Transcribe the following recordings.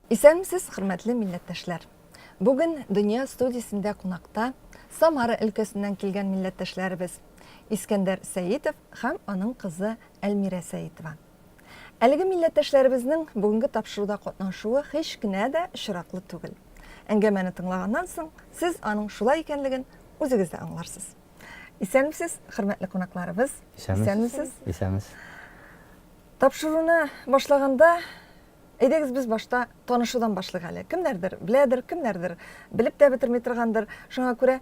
Исәнмесез, хөрмәтле милләттәшләр! Бүген Дөнья студиясендә кунакта Самара өлкәсеннән килгән милләттәшләребез Искәндәр Сәетов һәм аның кызы Әлмирә Сәетова. Әлеге милләттәшләребезнең бүгенге тапшыруда катнашуы һич кенә дә очраклы түгел. Әңгәмәне тыңлаганнан соң, сез аның шулай икәнлеген үзегез дә аңларсыз. Исәнмесез, хөрмәтле кунакларыбыз! Исәнмесез! Исәнмесез! Тапшыруны башлаганда Әйдәгез без башта танышудан башлыйк әле. Кемнәрдер беләдер, кемнәрдер белеп тә бетерми торгандыр. Шуңа күрә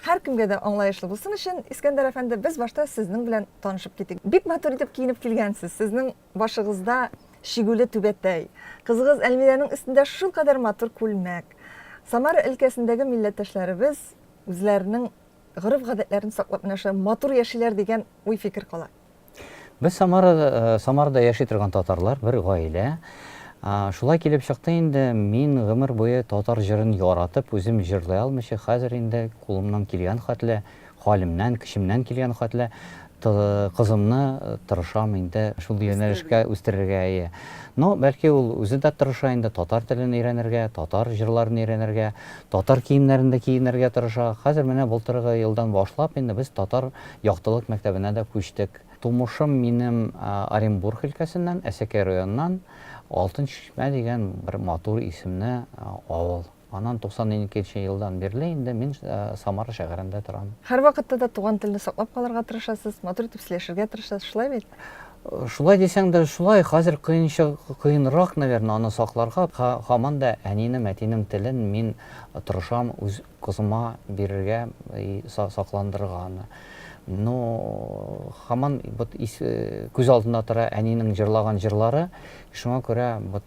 һәркемгә дә аңлаешлы булсын өчен, Искәндәр әфәнде, без башта сезнең белән танышып китик. Бик матур итеп киенеп килгәнсез. Сезнең башыгызда чигүле түбәтәй. Кызыгыз Әлмирәнең өстендә шулкадәр матур күлмәк. Самара өлкәсендәге милләттәшләребез үзләренең гореф-гадәтләрен саклап менә шулай матур яшиләр дигән уй-фикер кала. Без Самара, Самарада яши торган татарлар, бер гаилә. Шулай килеп чыкты инде, мин гомер буе татар җырын яратып, үзем җырлый алмыйча, хәзер инде кулымнан килгән хәтле, хәлемнән, көчемнән килгән хәтле кызымны тырышам инде шул юнәлешкә үстерергә, әйе. Но, бәлки ул үзе дә тырыша инде татар телен өйрәнергә, татар җырларын өйрәнергә, татар киемнәрен дә киенергә тырыша. Хәзер менә былтыргы елдан башлап инде без татар Яктылык мәктәбенә дә күчтек. Тумышым минем Оренбург өлкәсеннән, Әсәкәй районыннан, Алтын Чишмә дигән бер матур исемле авыл. Аннан 92 нче елдан бирле инде мин Самара шәһәрендә торам. Һәрвакытта да туган телне саклап калырга тырышасыз, матур итеп сөйләшергә тырышасыз, шулай бит? Шулай дисәң дә шулай, хәзер кыенрак, наверное, аны сакларга. Һаман да әнинең, әтинең телен мин тырышам үз кызыма бирергә и сакландырырга аны. Но һаман вот ис, күз алдында тора әнинең җырлаган җырлары. Шуңа күрә вот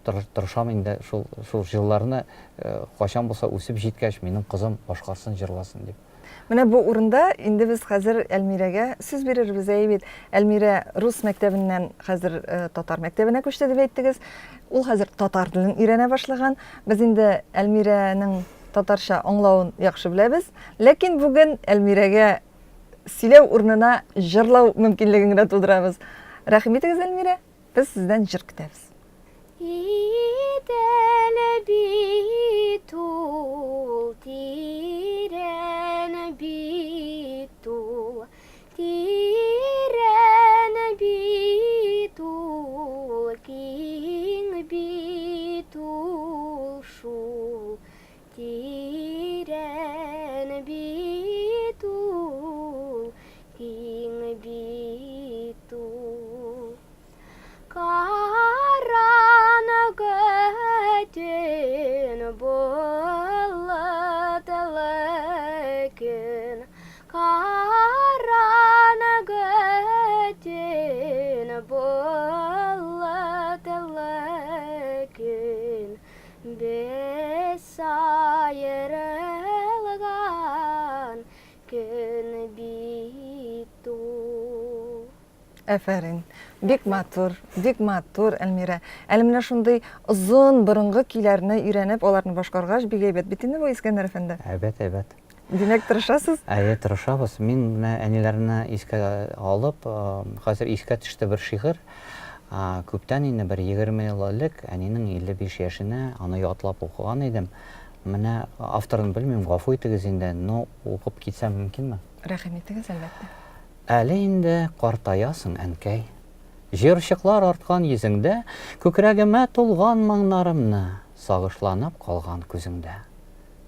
тырышам инде шул шул җырларны кайчан булса үсеп җиткәч минем кызым башкарсын, җырласын дип. Менә бу урында инде без хәзер Әлмирәгә сүз бирербез, әйе бит? Әлмирә рус мәктәбеннән хәзер татар мәктәбенә күчте дип әйттегез. Ул хәзер татар телен өйрәнә башлаган. Без инде Әлмирәнең татарча аңлавын яхшы беләбез. Ләкин бүген Әлмирәгә сөйләү урынына җырлау мөмкинлеген генә тудырабыз. Рәхим итегез, Әлмирә, без сездән җыр көтәбез. Идел бит ул, тирән бит ул, Тирән бит ул, киң бит ул шул. Тирән бит ул, киң бит ул. Караңгы төн, болытлы көн, Караңгы төн, болытлы көн, Без аерылган көн бит ул. Әфәрин. Бик матур, бик матур, Әлмирә. Әле менә шундый озын борынгы көйләрне өйрәнеп, аларны башкаргач, бик әйбәт бит инде бу, Искәндәр әфәнде. Әйбәт, әйбәт. Димәк, тырышасыз? Әйе, тырышабыз. Мин менә әниләрне искә алып, хәзер искә төште бер шигырь. Күптән инде, бер 20 ел элек, әнинең 55 яшенә аны ятлап укыган идем. Менә авторын белмим, гафу итегез инде, но укып китсәм мөмкинме? Рәхим итегез, әлбәттә. Әле инде картаясың, әнкәй. Җыерчыклар арткан йөзеңдә, Күкрәгемә тулган моңнарымны, Сагышланып калган күзеңдә.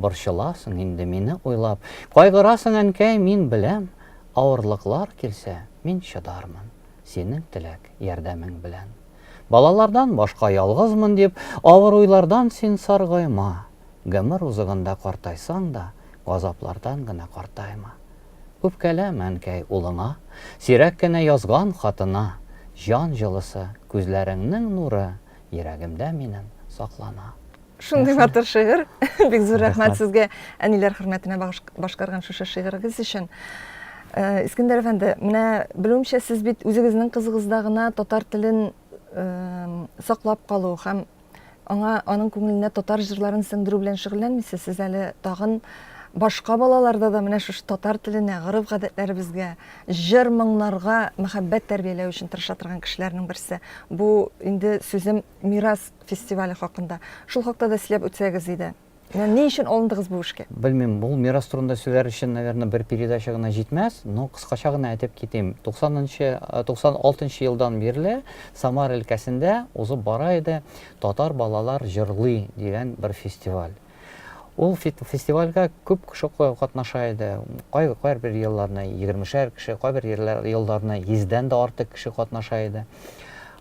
Борчыласың инде мине уйлап, Кайгырасың, әнкәй, мин беләм, Авырлыклар килсә, мин чыдармын, Синең теләк, ярдәмең белән. Балалардан башка ялгызмын дип, Авыр уйлардан син саргайма. Гомер узыгында картайсаң да, Газаплардан гына картайма. Үпкәләмә, әнкәй, улыңа, Сирәк кенә язган хатына. Җан җылысы, күзләреңнең нуры Йөрәгемдә минем саклана. Шундый матур шигырь. Бик зур рәхмәт сезгә әниләр хөрмәтенә башкарган шушы шигырегез өчен. Э, Искәндәр әфәнде, менә белүемчә, сез бит үзегезнең кызыгызда гына татар телен э, саклап калу һәм аңа аның күңеленә татар җырларын сеңдерү белән шөгыльләнмисез, сез әле тагын башка балаларда да менә шушы татар теленә, гореф-гадәтләребезгә, җыр-моңнарга мәхәббәт тәрбияләү өчен тырыша торган кешеләрнең берсе. Бу инде сүзем Мирас фестивале хакында. Шул хакта да сөйләп үтсәгез иде. Менә ни өчен алындыгыз бу эшкә? Белмим, бу Мирас турында сөйләр өчен, наверное, бер передача гына җитмәс, но кыскача гына әйтеп китим. 90 нчы, 96 нчы елдан бирле Самара өлкәсендә узып бара иде Татар балалар җырлый дигән бер фестиваль. Ул фестивальгә күп кеше катнаша иде. Кай кайбер елларны егермешәр кеше, кайбер елларны йөздән дә артык кеше катнаша иде.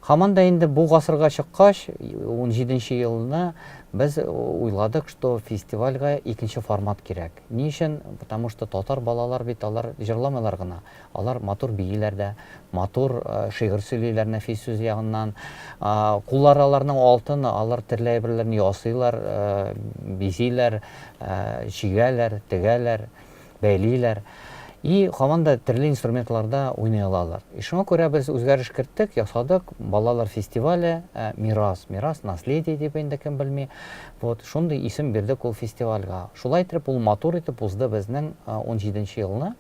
Һаман да инде бу гасырга чыккач, унҗиденче елны без уйладык, что фестивальгә икенче формат кирәк. Ни өчен? Потому что татар балалар бит алар җырламыйлар гына. Алар матур бииләр дә, матур шигырь сөйлиләр нәфис сүз ягыннан. Куллары аларның алтын, алар төрле әйберләрне ясыйлар, бизиләр, чигәләр, тегәләр, бәйлиләр. И һаман да төрле инструментларда уйный алалар. И шуңа күрә без үзгәреш керттек, ясадык балалар фестивале Мирас, Мирас, наследие дип инде кем белми. Вот шундый исем бирдек ул фестивальгә. Шулай итеп ул матур итеп узды безнең 17 елны.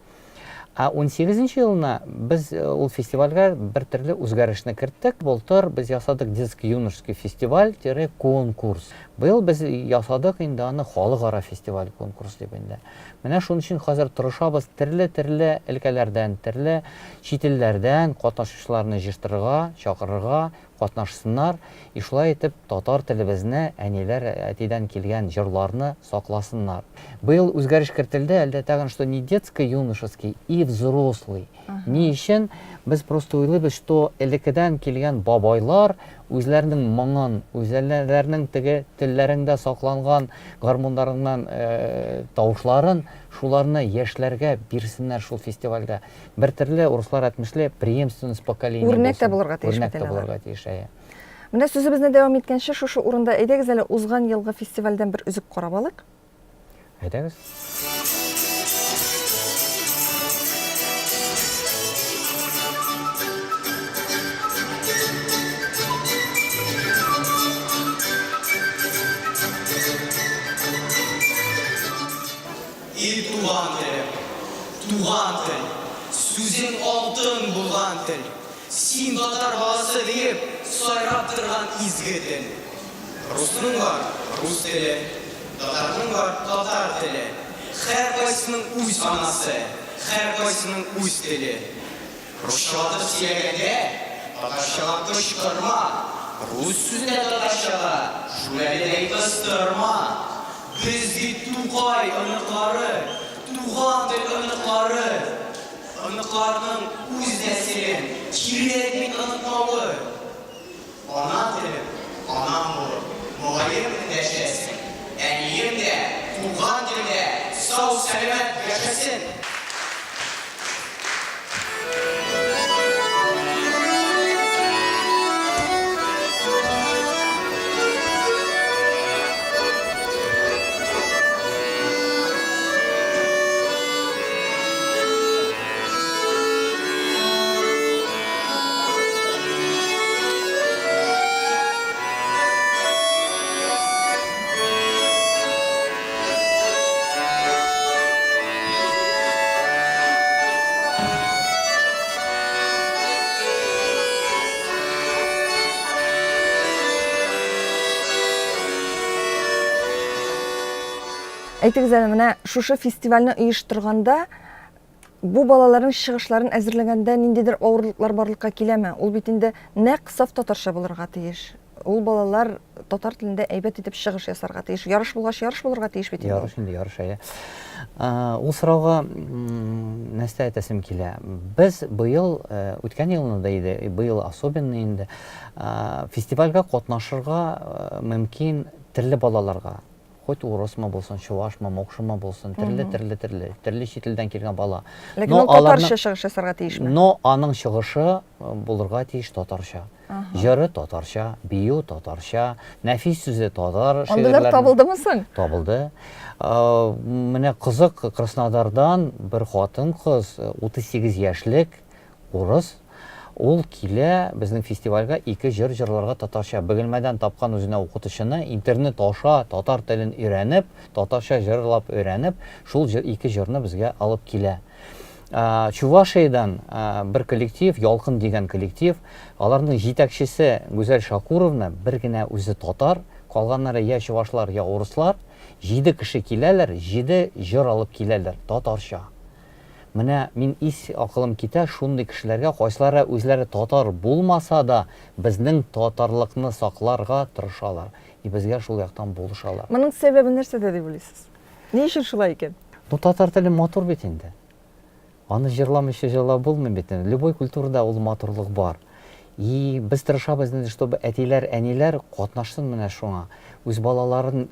Ә унсигезенче елны без ул фестивальгә бер төрле үзгәрешне керттек. Былтыр без ясадык детско-юношеский фестиваль тире конкурс. Быел без ясадык инде аны халыкара фестиваль конкурс дип инде. Менә шуның өчен хәзер тырышабыз төрле-төрле өлкәләрдән, төрле чит илләрдән катнашучыларны җыештырырга, чакырырга, катнашсыннар и шулай итеп татар телебезне, әниләр, әтидән килгән җырларны сакласыннар. Быел үзгәреш кертелде, әлдә тагын что не детско-юношеский и взрослый. Ни өчен? Без просто уйлыйбыз, что элеккедән килгән бабайлар үзләренең моңын, үзләренең теге телләрендә сакланган гармуннарыннан тавышларын, шуларны яшьләргә бирсеннәр шул фестивальдә. Бер төрле урыслар әйтмешли, преемственность поколений Үрнәк тә булырга тиеш Үрнәк тә булырга тиеш, әйе. Менә сүзебезне дәвам иткәнче, шушы урында әйдәгез әле узган елгы фестивальдән бер өзек карап алыйк. Әйдәгез. И туган телем, туган тел, сүзең алтын булган тел, Син татар баласы диеп сайрап торган изге тел. Русның бар рус теле, татарның бар татар теле, Һәркайсының үз анасы, һәркайсының үз теле. Русчалатып сөйләгәндә, татарчалап кычкырма, Рус сүзен дә татарчага шүрәледәй кыстырма. Без бит Тукай оныклары, туган тел оныклары. Оныкларның үз нәселен кирәк бит онытмавы. Ана телем, анам булып, мөгаен эндәшәсең. Әнием дә, туган тел дә сау-сәламәт яшәсен! Әйтегез әле, менә шушы фестивальне оештырганда бу балаларның чыгышларын әзерләгәндә ниндидер авырлыклар барлыкка киләме? Ул бит инде нәкъ саф татарча булырга тиеш. Ул балалар татар телендә әйбәт итеп чыгыш ясарга тиеш. Ярыш булгач, ярыш булырга тиеш бит инде. Ярыш инде, ярыш, әйе. Ул сорауга нәрсә әйтәсем килә. Без быел, э, үткән елны да иде, быел особенно инде, фестивальгә катнашырга э, мөмкин төрле балаларга. Хоть урысмы булсын, чувашмы, мокшымы булсын, төрле, төрле, төрле, төрле чит илдән килгән бала. Ләкин ул татарча чыгыш ясарга тиешме? Но аның чыгышы э, булырга тиеш татарча. Җыры татарча, бию татарча, нәфис сүзе татар шигырьләре. Андыйлар табылдымы соң? Табылды. Э, менә кызык Краснодардан бер хатын-кыз, 38 яшьлек урыс. Ул килә безнең фестивальгә ике җыр җырларга татарча. Бөгелмәдән тапкан үзенә укытучыны, интернет аша татар телен өйрәнеп, татарча җырлап өйрәнеп, шул җыр, ике җырны безгә алып килә. Чувашиядән бер коллектив, Ялкын дигән коллектив, аларның җитәкчесе Гүзәл Шакуровна, бер генә үзе татар, калганнары я чувашлар, я урыслар. Җиде кеше киләләр, җиде җыр алып киләләр, татарча. Менә мин ис акылым китә шундый кешеләргә, кайсылары үзләре татар булмаса да, безнең татарлыкны сакларга тырышалар и безгә шул яктан булышалар. Моның сәбәбе нәрсәдә дип уйлыйсыз? Ни өчен шулай икән? Ну, татар теле матур бит инде. Аны җырламыйча җырлап булмый бит инде. Любой культурада ул матурлык бар. И без тырышабыз инде, чтобы әтиләр, әниләр катнашсын менә шуңа. Үз балаларын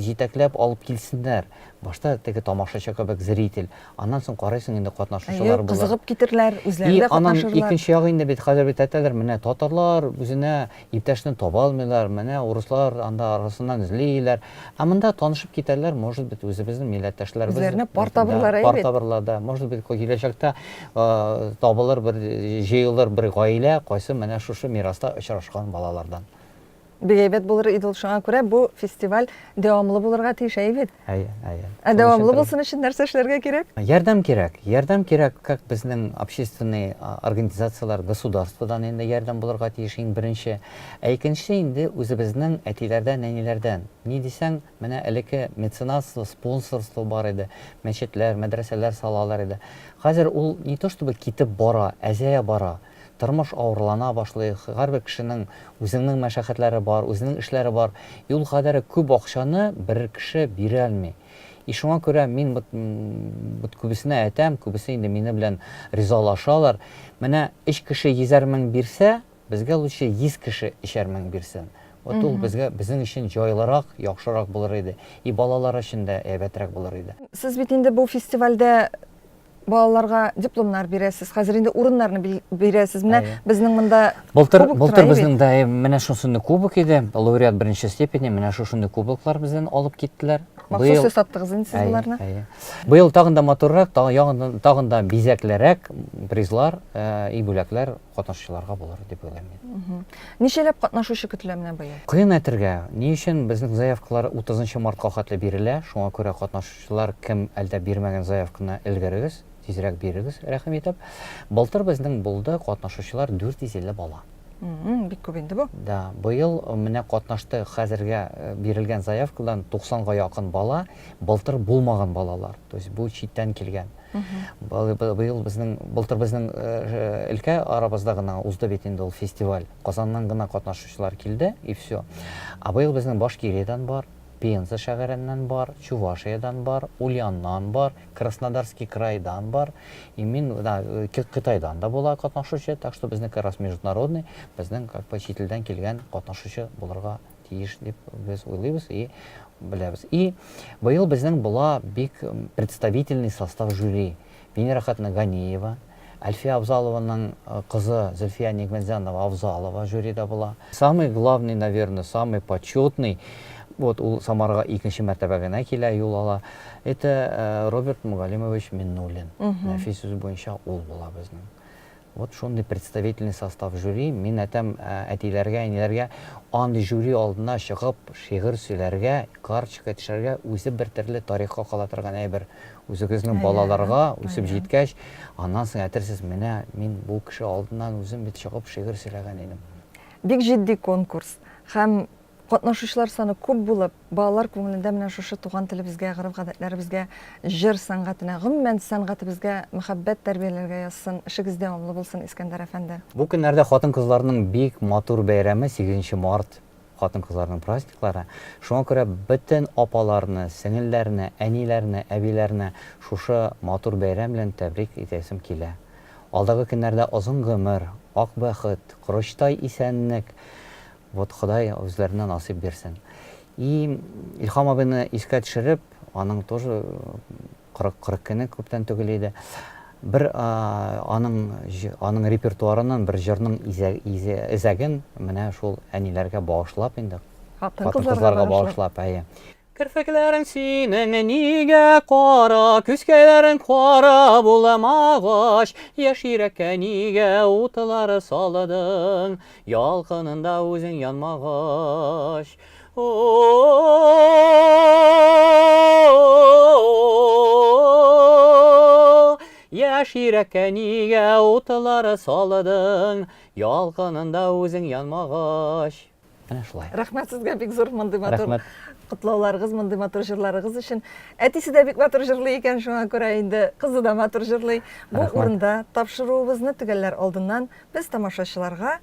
җитәкләп алып килсеннәр. Башта теге тамашачы кебек зритель, аннан соң карыйсың инде катнашучылар булыр. Кызыгып китерләр, үзләре дә катнашырлар. И аннан икенче ягы инде бит хәзер бит әйтәләр, менә татарлар үзенә Иптәшне таба алмыйлар, менә урыслар анда арасыннан эзлиләр. Ә монда танышып китәләр, может быть, үзебезнең милләттәшләребез. Үзләренә пар табырлар, әйе бит. Пар табырлар, да. Может быть, киләчәктә табылыр бер, җыелыр бер гаилә, кайсы менә шушы мираста очрашкан балалардан. Бик әйбәт булыр иде ул. Шуңа күрә бу фестиваль дәвамлы булырга тиеш, әйе бит? Әйе, әйе. Ә дәвамлы булсын өчен нәрсә эшләргә кирәк? Ярдәм кирәк. Ярдәм кирәк, как безнең общественный организацияләр, государстводан инде ярдәм булырга тиеш иң беренче. Ә икенче инде үзебезнең әтиләрдән, әниләрдән. Ни дисәң, менә элекке меценатство, спонсорство бар иде, мәчетләр, мәдрәсәләр салалар иде. Хәзер ул не то чтобы китеп бара, әзәя бара. Тормыш авырлана башлый, һәрбер кешенең үзеңнең мәшәкатьләре бар, үзенең эшләре бар. И ул кадәре күп акчаны бер кеше бирә алмый. И шуңа күрә мин вот, вот күбесенә әйтәм, күбесе инде мине белән ризалашалар. Менә өч кеше йөзәр мең бирсә, безгә лучше 100 кеше өчәр мең бирсен. Вот ул безгә, безнең өчен җайлырак, яхшырак булыр иде. И балалар өчен дә әйбәтрәк булыр иде. Сез бит инде бу фестивальдә балаларга дипломнар бирәсез. Хәзер инде урыннарны бирәсез. Менә безнең монда былтыр былтыр безнең дә менә шушындый кубок иде. Лауреат беренче степени менә шушындый кубоклар бездән алып киттеләр. Махсус ясаттыгыз инде сез боларны. Быел тагын да матуррак, тагын да бизәклерәк призлар и бүләкләр катнашучыларга булыр дип уйлыйм мин. Ничәләп катнашучы көтелә менә быел? Кыен әйтергә. Ни өчен безнең заявкалар 30 мартка хәтле бирелә, шуңа күрә катнашучылар кем әлдә бирмәгән заявканы өлгерегез, тизрәк бирегез, рәхим итеп. Былтыр безнең булды катнашучылар 450 бала. Бик күп инде бу. Да, быел менә катнашты хәзергә бирелгән заявкадан 90 га якын бала, былтыр булмаган балалар, то есть бу читтән килгән. Быел безнең, былтыр безнең өлкә арабызда гына узды бит инде ул фестиваль. Казаннан гына катнашучылар килде, и все. Ә быел безнең Башкириядән бар, Пенза шәһәреннән бар, Чувашиядән бар, Ульяннан бар, Краснодарский крайдан бар. И мин, да, Кытайдан да була катнашучы, так что безнең как раз международный, безнең как бы чит илдән килгән катнашучы булырга тиеш дип без уйлыйбыз и беләбез. И быел безнең була бик представительный состав жюри. Венера хатыны Ганиева, Әлфия Авзалованың кызы Зөлфия Нигъмәтзянова Авзалова жюрида була. Самый главный, наверное, самый почетный, вот ул Самарага икенче мәртәбә генә килә, юл ала. Это Роберт Мугалимович Миннуллин. Нәфис сүз буенча ул була безнең. Вот шундый представительный состав жюри, мин әйтәм, әтиләргә, әниләргә андый жюри алдына чыгып шигырь сөйләргә, карточка төшәргә үзе бер төрле тарихка кала торган әйбер. Үзегезнең балаларга үсеп җиткәч, аннан соң әйтерсез, менә мин бу кеше алдыннан үзем бит чыгып шигырь сөйләгән идем. Бик җитди конкурс һәм катнашучылар саны күп булып, Балалар күңелендә менә шушы туган телебезгә, гореф-гадәтләребезгә, җыр сәнгатенә, гомумән, сәнгатебезгә мәхәббәт тәрбияләргә язсын. Эшегез дәвамлы булсын, Искәндәр әфәнде. Бу көннәрдә хатын-кызларның бик матур бәйрәме, сигезенче март, хатын-кызларның праздниклары. Шуңа күрә бөтен апаларны, сеңелләрне, әниләрне, әбиләрне шушы матур бәйрәм белән тәбрик итәсем килә. Алдагы көннәрдә озын гомер, ак бәхет, корычтай исәнлек, Вот Ходай үзләренә насыйп бирсен. И Илһам абыйны искә төшереп, аның тоже 40 40 көне күптән түгел иде. Бер аның аның репертуарыннан бер җырның изәген менә шул әниләргә багышлап инде. Хатын-кызларга багышлап, әйе. Керфекләрең синең нигә кара, Күзкәйләрең кара булмагач, Яшь йөрәккә нигә утлар салдың, Ялкынында үзең янмагач. Яшь йөрәккә нигә утлар салдың, Ялкынында үзең янмагач. Менә шулай. Рәхмәт сезгә бик зур мондый матур Рәхмәт. котлауларыгыз, мондый матур җырларыгыз өчен. Әтисе дә бик матур җырлый икән, шуңа күрә инде кызы да матур җырлый. Бу Рәхмәт. урында тапшыруыбызны төгәлләр алдыннан без тамашачыларга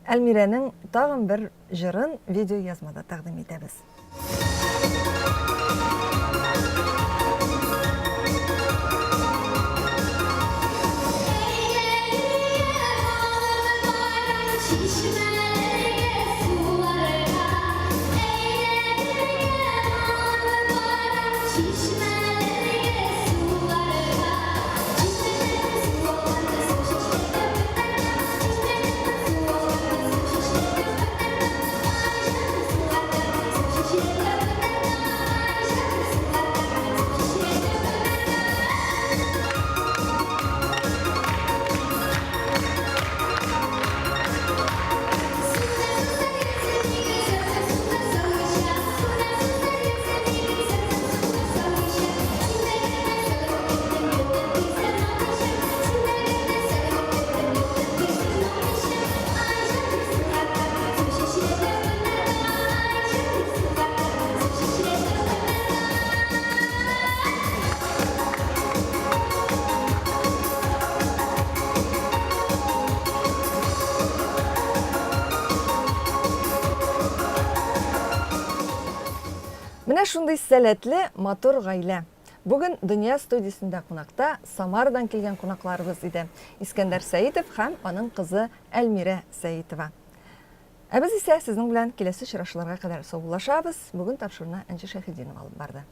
Әлмирәнең тагын бер җырын видеоязмада тәкъдим итәбез. Менә шундый сәләтле, матур гаилә. Бүген Дөнья студиясендә кунакта Самарадан килгән кунакларыбыз иде. Искәндәр Сәитов һәм аның кызы Әлмирә Сәитова. Ә без исә сезнең белән киләсе очрашуларга кадәр саубуллашабыз. Бүген тапшыруны Энҗе Шәйхетдинова алып барды.